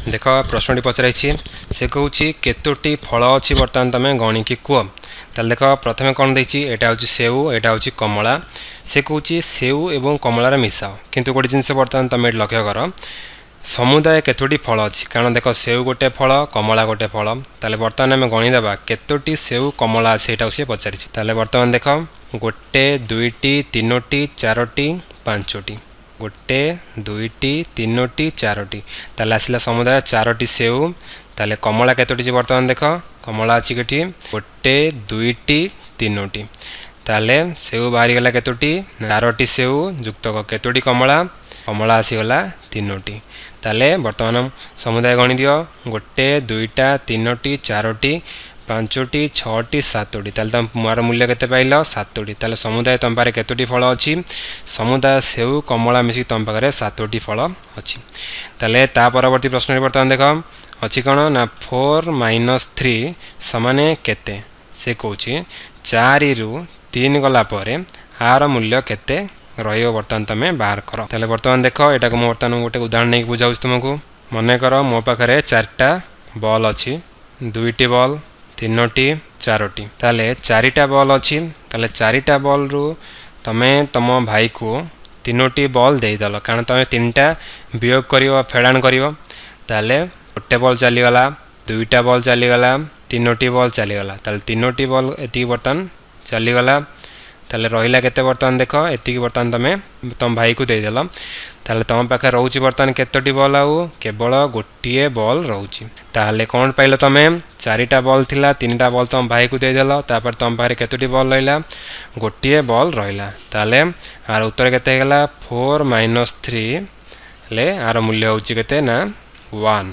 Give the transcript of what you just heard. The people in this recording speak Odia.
ଦେଖ, ପ୍ରଶ୍ନଟି ପଚରାଇଛି। ସେ କହୁଛି କେତୋଟି ଫଳ ଅଛି, ବର୍ତ୍ତମାନ ତୁମେ ଗଣିକି କୁହ। ତାହେଲେ ଦେଖ, ପ୍ରଥମେ କ'ଣ ଦେଇଛି? ଏଇଟା ହେଉଛି ସେଉ, ଏଇଟା ହେଉଛି କମଳା। ସେ କହୁଛି ସେଉ ଏବଂ କମଳାର ମିଶାଅ। କିନ୍ତୁ ଗୋଟେ ଜିନିଷ ବର୍ତ୍ତମାନ ତୁମେ ଏଠି ଲକ୍ଷ୍ୟ କର, ସମୁଦାୟ କେତୋଟି ଫଳ ଅଛି? କାରଣ ଦେଖ, ସେଉ ଗୋଟେ ଫଳ, କମଳା ଗୋଟେ ଫଳ। ତାହେଲେ ବର୍ତ୍ତମାନ ଆମେ ଗଣିଦେବା କେତୋଟି ସେଉ କମଳା ଅଛି, ସେଇଟାକୁ ସିଏ ପଚାରିଛି। ତାହେଲେ ବର୍ତ୍ତମାନ ଦେଖ, ଗୋଟେ, ଦୁଇଟି, ତିନୋଟି, ଚାରୋଟି, ପାଞ୍ଚୋଟି। ଗୋଟେ, ଦୁଇଟି, ତିନୋଟି, ଚାରୋଟି। ତାହେଲେ ଆସିଲା ସମୁଦାୟ ଚାରୋଟି ସେଉ। ତାହେଲେ କମଳା କେତୋଟି ଅଛି? ବର୍ତ୍ତମାନ ଦେଖ, କମଳା ଅଛି କେଠି? ଗୋଟେ, ଦୁଇଟି, ତିନୋଟି। ତାହେଲେ ସେଉ ବାହାରିଗଲା କେତୋଟି? ଚାରୋଟି ସେଉ ଯୁକ୍ତ କେତୋଟି କମଳା? କମଳା ଆସିଗଲା ତିନୋଟି। ତାହେଲେ ବର୍ତ୍ତମାନ ସମୁଦାୟ ଗଣିଦିଅ, ଗୋଟେ, ଦୁଇଟା, ତିନୋଟି, ଚାରୋଟି, ପାଞ୍ଚୋଟି, ଛଅଟି, ସାତୋଟି। ତାହେଲେ ତମ ମୋର ମୂଲ୍ୟ କେତେ ପାଇଲ? ସାତୋଟି। ତାହେଲେ ସମୁଦାୟ ତମ ପାଖରେ କେତୋଟି ଫଳ ଅଛି? ସମୁଦାୟ ସେଉ କମଳା ମିଶିକି ତମ ପାଖରେ ସାତୋଟି ଫଳ ଅଛି। ତାହେଲେ ତା ପରବର୍ତ୍ତୀ ପ୍ରଶ୍ନଟି ବର୍ତ୍ତମାନ ଦେଖ ଅଛି କ'ଣ ନା, 4 ମାଇନସ୍ 3 ସମାନେ କେତେ? ସେ କହୁଛି 4ରୁ 3 ଗଲା ପରେ ଆର ମୂଲ୍ୟ କେତେ ରହିବ, ବର୍ତ୍ତମାନ ତୁମେ ବାହାର କର। ତାହେଲେ ବର୍ତ୍ତମାନ ଦେଖ, ଏଇଟାକୁ ମୁଁ ବର୍ତ୍ତମାନ ଗୋଟେ ଉଦାହରଣ ନେଇକି ବୁଝାଉଛି ତୁମକୁ। ମନେକର ମୋ ପାଖରେ ଚାରିଟା ବଲ୍ ଅଛି, ଦୁଇଟି ବଲ୍, ତିନୋଟି, ଚାରୋଟି। ତାହେଲେ ଚାରିଟା ବଲ୍ ଅଛି। ତାହେଲେ ଚାରିଟା ବଲ୍ରୁ ତୁମେ ତୁମ ଭାଇକୁ ତିନୋଟି ବଲ୍ ଦେଇଦେଲ, କାରଣ ତୁମେ ତିନିଟା ବିୟୋଗ କରିବ, ଫେଡ଼ାଣ କରିବ। ତାହେଲେ ଗୋଟେ ବଲ୍ ଚାଲିଗଲା, ଦୁଇଟା ବଲ୍ ଚାଲିଗଲା, ତିନୋଟି ବଲ୍ ଚାଲିଗଲା। ତାହେଲେ ତିନୋଟି ବଲ୍ ଏତିକି ବର୍ତ୍ତମାନ ଚାଲିଗଲା। ତାହେଲେ ରହିଲା କେତେ? ବର୍ତ୍ତମାନ ଦେଖ, ଏତିକି ବର୍ତ୍ତମାନ ତୁମେ ତୁମ ଭାଇକୁ ଦେଇଦେଲ। ତାହେଲେ ତୁମ ପାଖରେ ରହୁଛି ବର୍ତ୍ତମାନ କେତୋଟି ବଲ୍? ଆଉ କେବଳ ଗୋଟିଏ ବଲ୍ ରହୁଛି। ତାହେଲେ କ'ଣ ପାଇଲ ତୁମେ? ଚାରିଟା ବଲ୍ ଥିଲା, ତିନିଟା ବଲ୍ ତୁମ ଭାଇକୁ ଦେଇଦେଲ। ତାପରେ ତୁମ ପାଖରେ କେତୋଟି ବଲ୍ ରହିଲା? ଗୋଟିଏ ବଲ୍ ରହିଲା। ତାହେଲେ ଆର ଉତ୍ତର କେତେ ହେଇଗଲା? 4 ମାଇନସ୍ 3 ହେଲେ ଆର ମୂଲ୍ୟ ହେଉଛି କେତେ ନା 1।